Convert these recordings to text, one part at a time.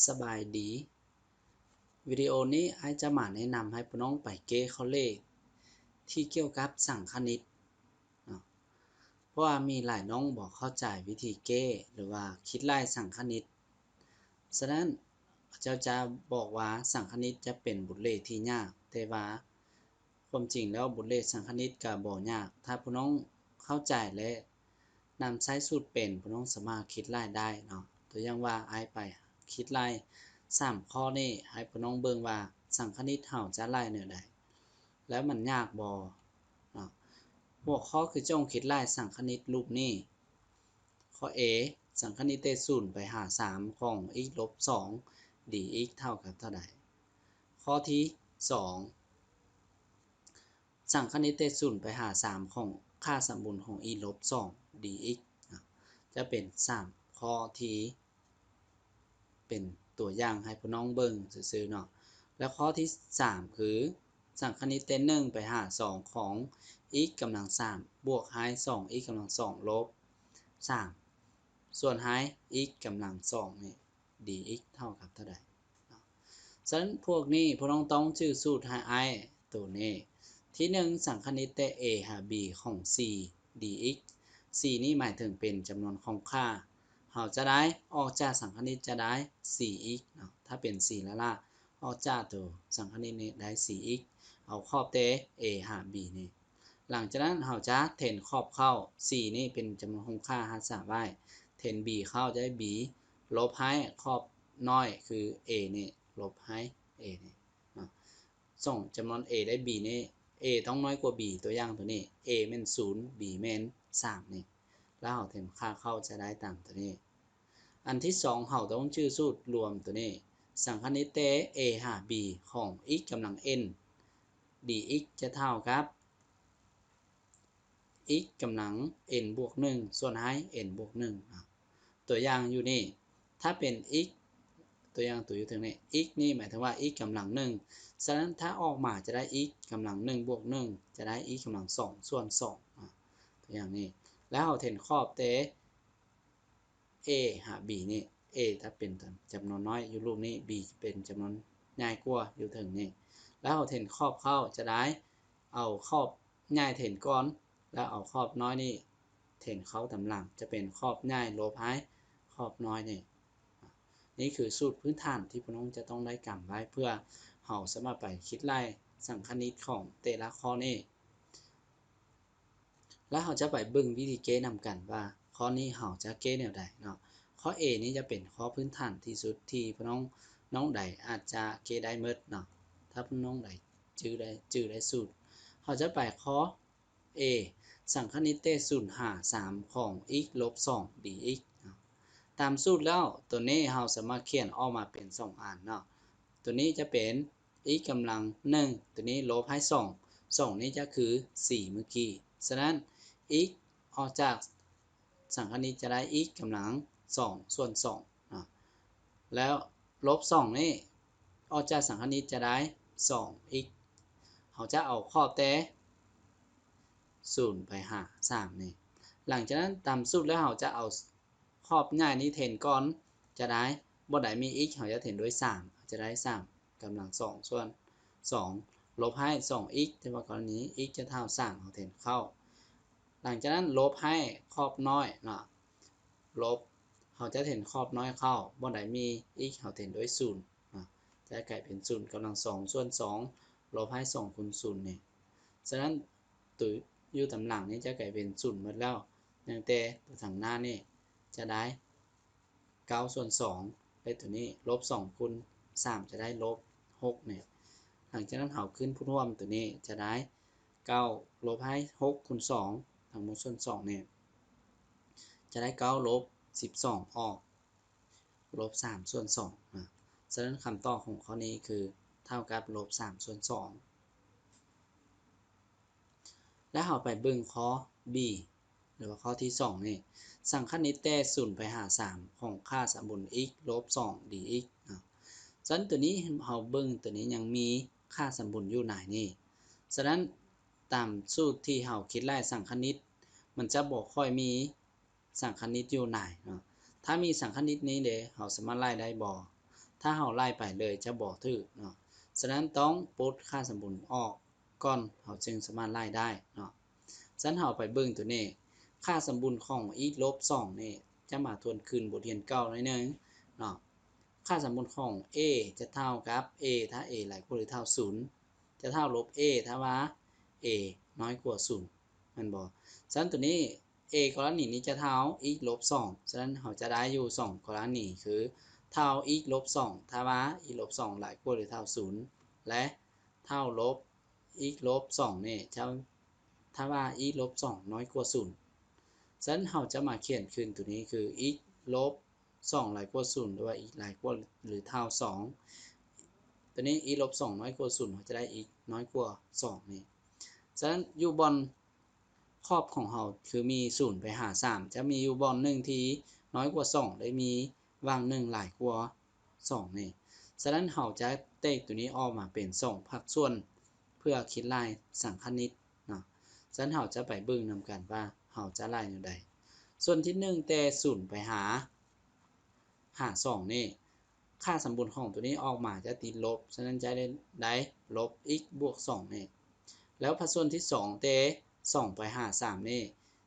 ສະບາຍດີ. ວິດີໂອນີ້ອ້າຍຈະມາແນະນຳໃຫ້ພວກນ້ອງໄປແກ້ຂໍ້ເລກທີ່ກ່ຽວກັບສັງຄະນິດເນາະ, ເພາະວ່າມີຫຼາຍນ້ອງບໍ່ເຂົ້າໃຈວິທີແກ້ ຫຼືວ່າຄິດໄລ່ສັງຄະນິດ. ສະນັ້ນ ເຂົາເຈົ້າຈະບອກວ່າສັງຄະນິດຈະເປັນບົດເລກທີ່ຍາກ, ແຕ່ວ່າຄວາມຈິງແລ້ວບົດເລກສັງຄະນິດກະບໍ່ຍາກ. ຖ້າພວກນ້ອງເຂົ້າໃຈ ແລະ ນຳໃຊ້ສູດເປັນ, ພວກນ້ອງສາມາດຄິດໄລ່ໄດ້ເນາະ. ຕົວຢ່າງວ່າອ້າຍໄປຄິດໄລ່ສາມຂໍ້ນີ້ ໃຫ້ພວກນ້ອງເບິ່ງວ່າສັງຄະນິດເຮົາຈະໄລ່ແນວໃດ ແລ້ວມັນຍາກບໍ່ເນາະ. ຫົວຂໍ້ຄືຈົ່ງຄິດໄລ່ສັງຄະນິດຮູບນີ້. ຂໍ້ A ສັງຄະນິດແຕ່ສູນໄປຫາສາມຂອງ x ລົບສອງ dx ເທົ່າກັບເທົ່າໃດ? ຂໍ້ທີສອງ ສັງຄະນິດແຕ່ສູນໄປຫາສາມຂອງຄ່າສະສົມບູນຂອງ x ລົບສອງ dx ຈະເປັນສາມຂໍ້ທີ່ເປັນຕົວຢ່າງໃຫ້ພວກນ້ອງເບິ່ງຊື່ໆເນາະ. ແລ້ວຂໍ້ທີສາມຄື ສັງຄະນິດແຕ່ໜຶ່ງໄປຫາສອງຂອງ x ກຳລັງສາມ ບວກໃຫ້ສອງ x ກຳລັງສອງ ລົບສາມ ສ່ວນໃຫ້ x ກຳລັງສອງນີ້ dx ເທົ່າກັບເທົ່າໃດເນາະ. ສະນັ້ນພວກນີ້ພວກນ້ອງຕ້ອງຈື່ສູດໃຫ້ອ້າຍໂຕນີ້. ທີໜຶ່ງ ສັງຄະນິດແຕ່ a ຫາ b ຂອງ c dx, c ນີ້ໝາຍເຖິງເປັນຈຳນວນຂອງຄ່າ, ເຮົາຈະໄດ້ ອອກຈາກສັງຄະນິດຈະໄດ້ c x ເນາະ. ຖ້າເປັນ c ລ້າໆ ອອກຈາກໂຕສັງຄະນິດນີ້ໄດ້ c x, ເອົາຂອບແຕ່ a ຫາ b ນີ້. ຫຼັງຈາກນັ້ນເຮົາຈະແທນຂອບເຂົ້າ, c ນີ້ເປັນຈຳນວນຂອງຄ່າຮັກສາໄວ້, ແທນ b ເຂົ້າຈະໄດ້ b ລົບໃຫ້ຂອບນ້ອຍຄື a ນີ້ ລົບໃຫ້ a ນີ້ເນາະ. ສອງຈຳນວນ a ແລະ b ນີ້ a ຕ້ອງນ້ອຍກວ່າ b, ຕົວຢ່າງໂຕນີ້ a ແມ່ນສູນ b ແມ່ນສາມນີ້, ແລ້ວເຮົາແທນຄ່າເຂົ້າຈະໄດ້ຕາມໂຕນີ້. ອັນທີສອງ ເຮົາຕ້ອງຈື່ສູດລວມໂຕນີ້, ສັງຄະນິດແຕ່ a ຫາ b ຂອງ x ກຳລັງ n dx ຈະເທົ່າກັບ x ກຳລັງ n ບວກໜຶ່ງ ສ່ວນໃຫ້ n ບວກໜຶ່ງເນາະ. ຕົວຢ່າງຢູ່ນີ້ ຖ້າເປັນ x ຕົວຢ່າງຕົວຢູ່ເທິງນີ້ x ນີ້ໝາຍເຖິງວ່າ x ກຳລັງໜຶ່ງ, ສະນັ້ນຖ້າອອກມາຈະໄດ້ x ກຳລັງໜຶ່ງບວກໜຶ່ງ ຈະໄດ້ x ກຳລັງສອງ ສ່ວນສອງເນາະ. ຕົວຢ່າງນີ້ ແລ້ວເຮົາແທນຂອບແຕ່ a ຫາ b ນີ້ a ຖ້າເປັນຈຳນວນນ້ອຍຢູ່ຮູບນີ້ b ຈະເປັນຈຳນວນໃຫຍ່ກວ່າຢູ່ເທິງນີ້, ແລ້ວເຮົາແທນຂອບເຂົ້າຈະໄດ້ ເອົາຂອບໃຫຍ່ແທນກ່ອນ ແລ້ວເອົາຂອບນ້ອຍນີ້ແທນເຂົ້າຕາມຫຼັງ ຈະເປັນຂອບໃຫຍ່ລົບໃຫ້ຂອບນ້ອຍນີ້. ນີ້ຄືສູດພື້ນຖານທີ່ພວກນ້ອງຈະຕ້ອງໄດ້ກຳໄວ້ ເພື່ອເຮົາສາມາດໄປຄິດໄລ່ສັງຄະນິດຂອງແຕ່ລະຂໍ້ນີ້. ແລ້ວເຮົາຈະໄປເບິ່ງວິທີແກ້ນຳກັນວ່າຂໍ້ນີ້ເຮົາຈະແກ້ແນວໃດເນາະ. ຂໍ້ A ນີ້ຈະເປັນຂໍ້ພື້ນຖານທີ່ສຸດທີ່ພວກນ້ອງ ນ້ອງໃດອາດຈະແກ້ໄດ້ໝົດເນາະ ຖ້າພວກນ້ອງໃດຈື່ໄດ້ ຈື່ໄດ້ສູດ. ເຮົາຈະໄປຂໍ້ A ສັງຄະນິດແຕ່ສູນຫາສາມຂອງ x ລົບສອງ dx ເນາະ. ຕາມສູດແລ້ວ ຕົວນີ້ເຮົາສາມາດຂຽນອອກມາເປັນສອງອັນເນາະ. ຕົວນີ້ຈະເປັນ x ກຳລັງໜຶ່ງ ຕົວນີ້ລົບໃຫ້ສອງ ສອງນີ້ຈະຄື c ມື້ກີ້. ສະນັ້ນ x ອອກຈາກສັງຄະນິດຈະໄດ້ x ກຳລັງສອງ ສ່ວນສອງເນາະ ແລ້ວລົບສອງນີ້ອອກຈາກສັງຄະນິດຈະໄດ້ສອງ x ເຮົາຈະເອົາຂອບແຕ່ສູນໄປຫາສາມນີ້. ຫຼັງຈາກນັ້ນຕາມສູດແລ້ວເຮົາຈະເອົາ ຂອບໃຫຍ່ນີ້ແທນກ່ອນຈະໄດ້ ບ່ອນໃດມີ x ເຮົາຈະແທນດ້ວຍສາມ ເຮົາຈະໄດ້ສາມກຳລັງສອງ ສ່ວນສອງ ລົບໃຫ້ສອງ x ແຕ່ວ່າກໍລະນີ x ຈະເທົ່າສາມ ເຮົາແທນເຂົ້າ. ຫຼັງຈາກນັ້ນລົບໃຫ້ຂອບນ້ອຍເນາະ ລົບ ເຮົາຈະແທນຂອບນ້ອຍເຂົ້າ ບ່ອນໃດມີ x ເຮົາແທນດ້ວຍສູນເນາະ ຈະກາຍເປັນສູນກຳລັງສອງ ສ່ວນສອງ ລົບໃຫ້ສອງຄູນສູນນີ້. ສະນັ້ນ ຕົວຢູ່ຕາມຫຼັງນີ້ຈະກາຍເປັນສູນໝົດແລ້ວ ຍັງແຕ່ຕົວທາງໜ້ານີ້ຈະໄດ້ເກົ້າສ່ວນສອງ ແລະ ຕົວນີ້ລົບສອງຄູນສາມຈະໄດ້ລົບຫົກນີ້. ຫຼັງຈາກນັ້ນເຮົາຂຶ້ນຜູ້ຮ່ວມ ຕົວນີ້ຈະໄດ້ເກົ້າລົບໃຫ້ຫົກຄູນສອງ ທັງໝົດສ່ວນສອງນີ້ ຈະໄດ້ເກົ້າລົບສິບສອງອອກ ລົບສາມສ່ວນສອງນະ. ສະນັ້ນຄຳຕອບຂອງຂໍ້ນີ້ຄືເທົ່າກັບລົບສາມສ່ວນສອງ. ແລ້ວເຮົາໄປເບິ່ງຂໍ້ B ຫຼືວ່າຂໍ້ທີສອງນີ້ ສັງຄະນິດແຕ່ສູນໄປຫາສາມຂອງຄ່າສະສົມບູນ x ລົບສອງ dx ນະ. ສະນັ້ນຕົວນີ້ເຮົາເບິ່ງຕົວນີ້ຍັງມີຄ່າສະສົມບູນຢູ່ໃນນີ້. ສະນັ້ນຕາມສູດທີ່ເຮົາຄິດໄລ່ສັງຄະນິດ ມັນຈະບໍ່ຄ່ອຍມີ ສັງຄະນິດຢູ່ໃນເນາະ. ຖ້າມີສັງຄະນິດນີ້ເດ ເຮົາສາມາດໄລ່ໄດ້ບໍ່? ຖ້າເຮົາໄລ່ໄປເລີຍຈະບໍ່ຖືກເນາະ. ສະນັ້ນຕ້ອງປົດຄ່າສົມບູນອອກກ່ອນ ເຮົາຈຶ່ງສາມາດໄລ່ໄດ້ເນາະ. ສະນັ້ນເຮົາໄປເບິ່ງໂຕນີ້ ຄ່າສົມບູນຂອງ x ລົບສອງນີ້ ຈະມາທວນຄືນບົດຮຽນເກົ່າໜ້ອຍໜຶ່ງເນາະ. ຄ່າສົມບູນຂອງ a ຈະເທົ່າກັບ a ຖ້າ a ຫຼາຍກວ່າຫຼືເທົ່າສູນ ຈະເທົ່າລົບ a ຖ້າວ່າ a ນ້ອຍກວ່າສູນ ແມ່ນບໍ່? ສະນັ້ນໂຕນີ້ a ກໍລະນີນີ້ຈະເທົ່າ x ລົບສອງ ສະນັ້ນເຮົາຈະໄດ້ຢູ່ສອງກໍລະນີ ຄືເທົ່າ x ລົບສອງ ຖ້າວ່າ x ລົບສອງຫຼາຍກວ່າຫຼືເທົ່າສູນ ແລະ ເທົ່າລົບ x ລົບສອງນີ້ ເທົ່າ ຖ້າວ່າ x ລົບສອງນ້ອຍກວ່າສູນ. ສະນັ້ນເຮົາຈະມາຂຽນຄືນໂຕນີ້ຄື x ລົບສອງຫຼາຍກວ່າສູນ ຫຼືວ່າ x ຫຼາຍກວ່າຫຼືເທົ່າສອງ. ໂຕນີ້ x ລົບສອງນ້ອຍກວ່າສູນ ເຮົາຈະໄດ້ x ນ້ອຍກວ່າສອງນີ້. ສະນັ້ນຢູ່ບ່ອນຂອບຂອງເຮົາ ຄືມີສູນໄປຫາສາມ ຈະມີຢູ່ບ່ອນໜຶ່ງທີ່ນ້ອຍກວ່າສອງ ແລະ ມີຫວ່າງໜຶ່ງຫຼາຍກວ່າສອງນີ້. ສະນັ້ນເຮົາຈະແຕກໂຕນີ້ອອກມາເປັນສອງພາກສ່ວນ ເພື່ອຄິດໄລ່ສັງຄະນິດເນາະ. ສະນັ້ນເຮົາຈະໄປເບິ່ງນຳກັນວ່າເຮົາຈະໄລ່ແນວໃດ. ສ່ວນທີໜຶ່ງ ແຕ່ສູນໄປຫາ ຫາສອງນີ້ ຄ່າສົມບູນຂອງໂຕນີ້ອອກມາຈະຕິດລົບ ສະນັ້ນຈະໄດ້ ໄດ້ລົບ x ບວກສອງນີ້. ແລ້ວພາກສ່ວນທີສອງ ແຕ່ສອງໄປຫາສາມນີ້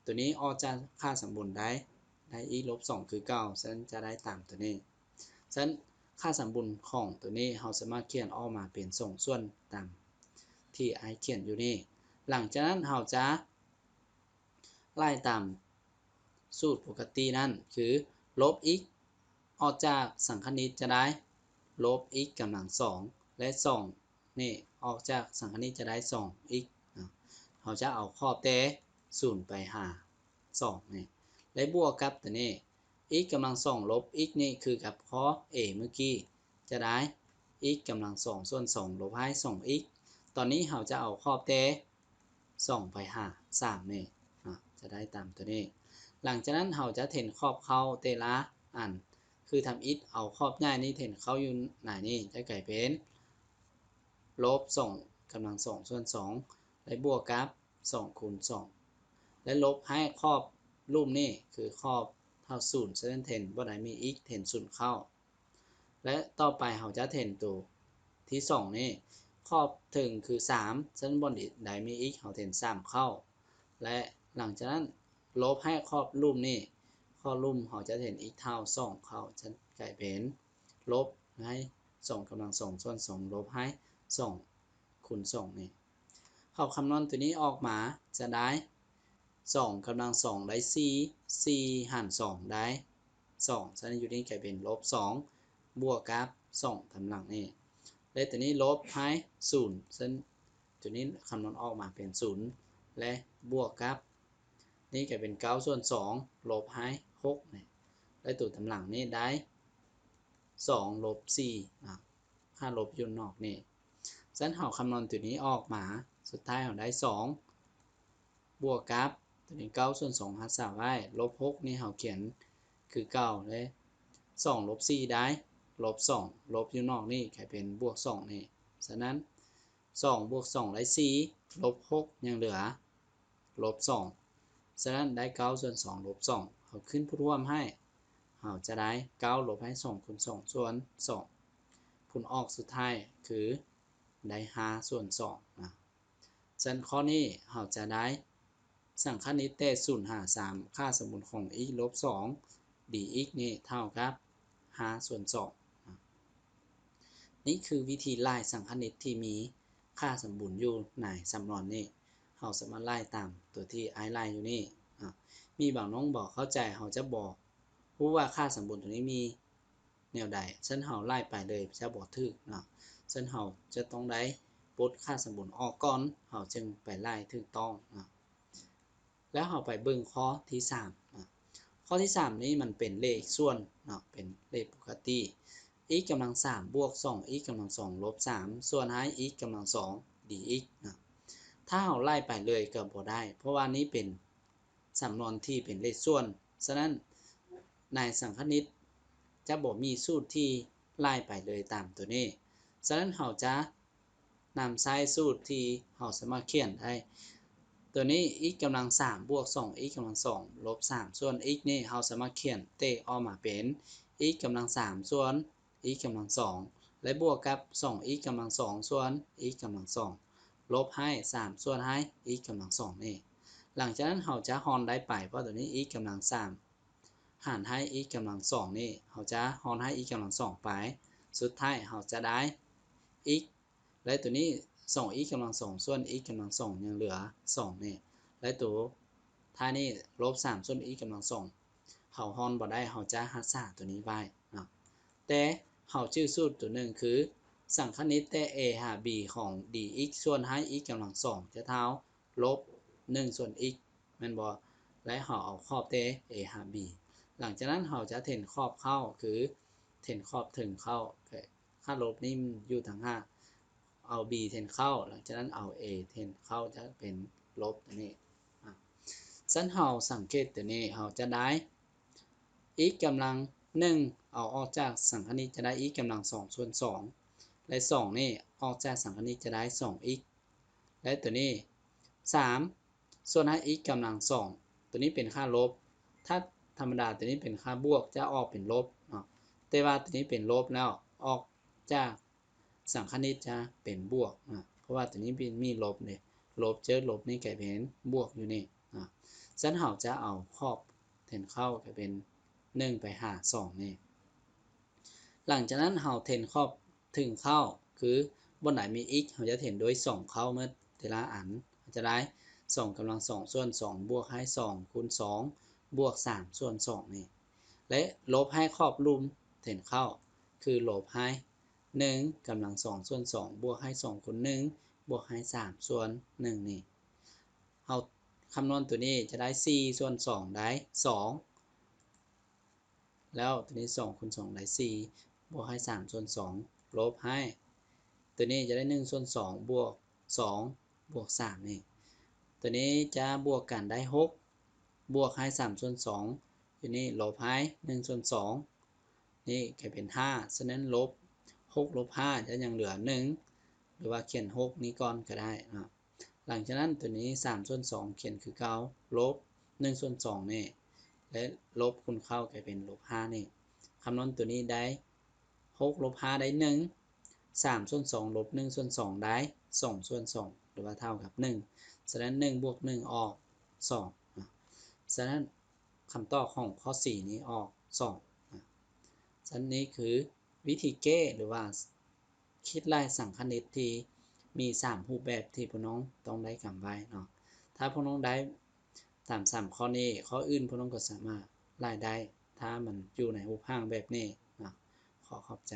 ໂຕນີ້ອອກຈາກຄ່າສົມບູນໄດ້ ໄດ້ x ລົບສອງຄືເກົ່າ ສະນັ້ນຈະໄດ້ຕາມໂຕນີ້. ສະນັ້ນຄ່າສົມບູນຂອງໂຕນີ້ ເຮົາສາມາດຂຽນອອກມາເປັນສອງສ່ວນຕາມທີ່ອ້າຍຂຽນຢູ່ນີ້. ຫຼັງຈາກນັ້ນເຮົາຈະ ໄລ່ຕາມສູດປົກກະຕິນັ້ນ ຄືລົບ x ອອກຈາກສັງຄະນິດຈະໄດ້ລົບ x ກຳລັງສອງ ແລະ ສອງນີ້ອອກຈາກສັງຄະນິດຈະໄດ້ສອງ x ເນາະ. ເຮົາຈະເອົາຂອບແຕ່ສູນໄປຫາສອງນີ້ ແລະ ບວກກັບໂຕນີ້ x ກຳລັງສອງລົບ x ນີ້ຄືກັບຂໍ້ a ເມື່ອກີ້ ຈະໄດ້ x ກຳລັງສອງສ່ວນສອງລົບໃຫ້ສອງ x. ຕອນນີ້ເຮົາຈະເອົາຂອບແຕ່ສອງໄປຫາສາມນີ້ເນາະ ຈະໄດ້ຕາມໂຕນີ້. ຫຼັງຈາກນັ້ນເຮົາຈະເທັນຂອບເຂົ້າແຕ່ລະອັນ ຄືທຳອິດເອົາຂອບໃຫຍ່ນີ້ເທັນເຂົ້າຢູ່ໃນນີ້ ຈະກາຍເປັນລົບສອງກຳລັງສອງສ່ວນສອງ ແລະ ບວກກັບສອງຄູນສອງ ແລະ ລົບໃຫ້ຂອບລຸ່ມນີ້ ຄືຂອບເທົ່າສູນ ສະນັ້ນເທັນບໍ່ໄດ້ມີ x ເທັນສູນເຂົ້າ. ແລະ ຕໍ່ໄປເຮົາຈະເທັນໂຕທີສອງນີ້ ຂອບເທິງຄືສາມ ສະນັ້ນບ່ອນໃດມີ x ເຮົາເທັນສາມເຂົ້າ ແລະ ຫຼັງຈາກນັ້ນລົບໃຫ້ຂອບລຸ່ມນີ້ ຂອບລຸ່ມເຮົາຈະເທັນ x ເທົ່າສອງເຂົ້າ ຈະກາຍເປັນລົບໃຫ້ສອງກຳລັງສອງສ່ວນສອງ ລົບໃຫ້ສອງຄູນສອງນີ້. ເຮົາຄຳນວນໂຕນີ້ອອກມາຈະໄດ້ ສອງກຳລັງສອງໄດ້ສີ່ ສີ່ຫານສອງໄດ້ສອງ ສະນັ້ນຢູ່ນີ້ກາຍເປັນລົບສອງ ບວກກັບສອງຕາມຫຼັງນີ້ ແລະ ໂຕນີ້ລົບໃຫ້ສູນ ສະນັ້ນໂຕນີ້ຄຳນວນອອກມາເປັນສູນ ແລະ ບວກກັບນີ້ກາຍເປັນເກົ້າສ່ວນສອງ ລົບໃຫ້ຫົກນີ້ ແລະ ໂຕຕາມຫຼັງນີ້ໄດ້ສອງລົບສີ່ນະ ຄ່າລົບຢູ່ນອກນີ້. ສະນັ້ນເຮົາຄຳນວນໂຕນີ້ອອກມາ ສຸດທ້າຍເຮົາໄດ້ສອງ ບວກກັບໂຕນີ້ເກົ້າສ່ວນສອງຮັກສາໄວ້ ລົບຫົກນີ້ເຮົາຂຽນຄືເກົ່າເລີຍ ສອງລົບສີ່ໄດ້ລົບສອງ ລົບຢູ່ນອກນີ້ກາຍເປັນບວກສອງນີ້. ສະນັ້ນສອງບວກສອງໄດ້ສີ່ ລົບຫົກຍັງເຫຼືອ ລົບສອງ ສະນັ້ນໄດ້ເກົ້າສ່ວນສອງລົບສອງ ເຮົາຂຶ້ນພູດຮ່ວມໃຫ້ ເຮົາຈະໄດ້ເກົ້າລົບໃຫ້ສອງຄູນສອງສ່ວນສອງ ຜົນອອກສຸດທ້າຍຄືໄດ້ຫ້າສ່ວນສອງນະ. ສະນັ້ນຂໍ້ນີ້ເຮົາຈະໄດ້ສັງຄະນິດແຕ່ສູນຫາສາມ ຄ່າສົມບູນຂອງ x ລົບສອງ dx ນີ້ເທົ່າກັບຫ້າສ່ວນສອງນະ. ນີ້ຄືວິທີໄລ່ສັງຄະນິດທີ່ມີຄ່າສົມບູນຢູ່ໃນສຳນວນນີ້ ເຮົາສາມາດໄລ່ຕາມຕົວທີ່ອ້າຍໄລ່ຢູ່ນີ້ນະ. ມີບາງນ້ອງບໍ່ເຂົ້າໃຈ ເຮົາຈະບໍ່ຮູ້ວ່າຄ່າສົມບູນຕົວນີ້ມີແນວໃດ ສະນັ້ນເຮົາໄລ່ໄປເລີຍຈະບໍ່ຖືກເນາະ. ສະນັ້ນເຮົາຈະຕ້ອງໄດ້ປົດຄ່າສົມບູນອອກກ່ອນ ເຮົາຈຶ່ງໄປໄລ່ຖືກຕ້ອງເນາະ. ແລ້ວເຮົາໄປເບິ່ງຂໍ້ທີສາມນະ. ຂໍ້ທີສາມນີ້ມັນເປັນເລກສ່ວນເນາະ ເປັນເລກປົກກະຕິ x ກຳລັງສາມບວກສອງ x ກຳລັງສອງລົບສາມ ສ່ວນໃຫ້ x ກຳລັງສອງ dx ນະ. ຖ້າເຮົາໄລ່ໄປເລີຍກໍບໍ່ໄດ້ ເພາະວ່ານີ້ເປັນສຳນວນທີ່ເປັນເລກສ່ວນ ສະນັ້ນໃນສັງຄະນິດຈະບໍ່ມີສູດທີ່ໄລ່ໄປເລີຍຕາມຕົວນີ້. ສະນັ້ນເຮົາຈະ ນຳໃຊ້ສູດທີ່ເຮົາສາມາດຂຽນໄດ້ ຕົວນີ້ x ກຳລັງສາມບວກສອງ x ກຳລັງສອງລົບສາມ ສ່ວນ x ນີ້ເຮົາສາມາດຂຽນແຕກອອກມາເປັນ x ກຳລັງສາມສ່ວນ x ກຳລັງສອງ ແລະ ບວກກັບ ສອງ x ກຳລັງສອງ ສ່ວນ x ກຳລັງສອງ ລົບໃຫ້ ສາມ ສ່ວນໃຫ້ x ກຳລັງສອງນີ້. ຫຼັງຈາກນັ້ນເຮົາຈະຮ່ອນໄດ້ໄປ ເພາະຕົວນີ້ x ກຳລັງສາມ ຫານໃຫ້ x ກຳລັງສອງນີ້ ເຮົາຈະຮ່ອນໃຫ້ x ກຳລັງສອງໄປ. ສຸດທ້າຍເຮົາຈະໄດ້ x ແລະ ຕົວນີ້ ສອງ x ກຳລັງສອງ ສ່ວນ x ກຳລັງສອງ ຍັງເຫຼືອ ສອງ ນີ້ ແລະ ຕົວທ້າຍນີ້ ລົບ ສາມ ສ່ວນ x ກຳລັງສອງ ເຮົາຮ່ອນບໍ່ໄດ້ ເຮົາຈະຮັກສາຕົວນີ້ໄວ້ເນາະ. ແຕ່ເຮົາຈື່ສູດຕົວໜຶ່ງຄື ສັງຄະນິດແຕ່ a ຫາ b ຂອງ dx ສ່ວນໃຫ້ x ກຳລັງສອງ ຈະເທົ່າ ລົບ ໜຶ່ງ ສ່ວນ x ແມ່ນບໍ່? ແລະ ເຮົາເອົາຂອບແຕ່ a ຫາ b. ຫຼັງຈາກນັ້ນເຮົາຈະເທັນຂອບເຂົ້າ ຄືເທັນຂອບເທິງເຂົ້າ ຄ່າລົບນີ້ຢູ່ຕ່າງຫາກ ເອົາ b ເທັນເຂົ້າ ຫຼັງຈາກນັ້ນເອົາ a ເທັນເຂົ້າ ຈະເປັນລົບຕົວນີ້. ອາ ຊັ້ນເຮົາສັງເກດຕົວນີ້ ເຮົາຈະໄດ້ x ກຳລັງໜຶ່ງ ເອົາອອກຈາກສັງຄະນິດຈະໄດ້ x ກຳລັງສອງ ສ່ວນ ສອງ ແລະ ສອງ ນີ້ອອກຈາກສັງຄະນິດຈະໄດ້ ສອງ x ແລະ ຕົວນີ້ ສາມ ສ່ວນໃຫ້ x ກຳລັງສອງ ຕົວນີ້ເປັນຄ່າລົບ ຖ້າທຳມະດາຕົວນີ້ເປັນຄ່າບວກ ຈະອອກເປັນລົບເນາະ ແຕ່ວ່າຕົວນີ້ເປັນລົບແລ້ວ ອອກຈາກສັງຄະນິດຈະເປັນບວກນະ ເພາະວ່າຕົວນີ້ມີລົບເດ້ ລົບເຈີລົບນີ້ກາຍເປັນບວກຢູ່ນີ້ນະ. ຊັ້ນເຮົາຈະເອົາຂອບແທນເຂົ້າກາຍເປັນໜຶ່ງໄປຫາສອງນີ້. ຫຼັງຈາກນັ້ນເຮົາເທັນຂອບເທິງເຂົ້າ ຄືບ່ອນໃດມີ x ເຮົາຈະເທັນດ້ວຍສອງເຂົ້າໝົດແຕ່ລະອັນ ເຮົາຈະໄດ້ ສອງກຳລັງສອງ ສ່ວນ ສອງ ບວກໃຫ້ ສອງ ຄູນ ສອງ ບວກ ສາມ ສ່ວນ ສອງ ນີ້ ແລະ ລົບໃຫ້ຂອບລຸ່ມແທນເຂົ້າ ຄືລົບໃຫ້ ໜຶ່ງກຳລັງສອງ ສ່ວນ ສອງ ບວກໃຫ້ ສອງ ຄູນ ໜຶ່ງ ບວກໃຫ້ ສາມ ສ່ວນ ໜຶ່ງ ນີ້. ເຮົາຄຳນວນຕົວນີ້ຈະໄດ້ ສີ່ ສ່ວນ ສອງ ໄດ້ ສອງ ແລ້ວຕົວນີ້ ສອງ ຄູນ ສອງ ໄດ້ ສີ່ ບວກໃຫ້ ສາມ ສ່ວນ ສອງ ລົບໃຫ້ ຕົວນີ້ຈະໄດ້ ໜຶ່ງ ສ່ວນ ສອງ ບວກ ສອງ ບວກ ສາມ ນີ້ ຕົວນີ້ຈະບວກກັນໄດ້ ຫົກ ບວກໃຫ້ ສາມ ສ່ວນ ສອງ ຢູ່ນີ້ ລົບໃຫ້ ໜຶ່ງ ສ່ວນ ສອງ ນີ້ກາຍເປັນ ຫ້າ ສະນັ້ນ ລົບ ຫົກ ລົບ ຫ້າ ຈະຍັງເຫຼືອ ໜຶ່ງ ຫຼືວ່າຂຽນ ຫົກ ນີ້ກ່ອນກະໄດ້ເນາະ. ຫຼັງຈາກນັ້ນ ຕົວນີ້ ສາມ ສ່ວນ ສອງ ຂຽນຄືເກົ່າ ລົບ ໜຶ່ງ ສ່ວນ ສອງ ນີ້ ແລະ ລົບຄູນເຂົ້າກາຍເປັນ ລົບ ຫ້າ ນີ້. ຄຳນວນຕົວນີ້ໄດ້ ຫົກ ລົບ ຫ້າ ໄດ້ ໜຶ່ງ ສາມ ສ່ວນ ສອງ ລົບ ໜຶ່ງ ສ່ວນ ສອງ ໄດ້ ສອງ ສ່ວນ ສອງ ຫຼືວ່າເທົ່າກັບ ໜຶ່ງ ສະນັ້ນ ໜຶ່ງ ບວກ ໜຶ່ງ ອອກ ສອງ ນະ. ສະນັ້ນ ຄຳຕອບຂອງຂໍ້ C ນີ້ອອກ ສອງ ນະ. ສະນັ້ນ ນີ້ຄືວິທີແກ້ ຫຼືວ່າ ຄິດໄລ່ສັງຄະນິດທີ່ມີສາມຮູບແບບທີ່ພວກນ້ອງຕ້ອງໄດ້ກຳໄວ້ເນາະ. ຖ້າພວກນ້ອງໄດ້ຕາມສາມຂໍ້ນີ້ ຂໍ້ອື່ນພວກນ້ອງກໍສາມາດໄລ່ໄດ້ ຖ້າມັນຢູ່ໃນຮູບຮ່າງແບບນີ້ເນາະ. ຂໍຂອບໃຈ.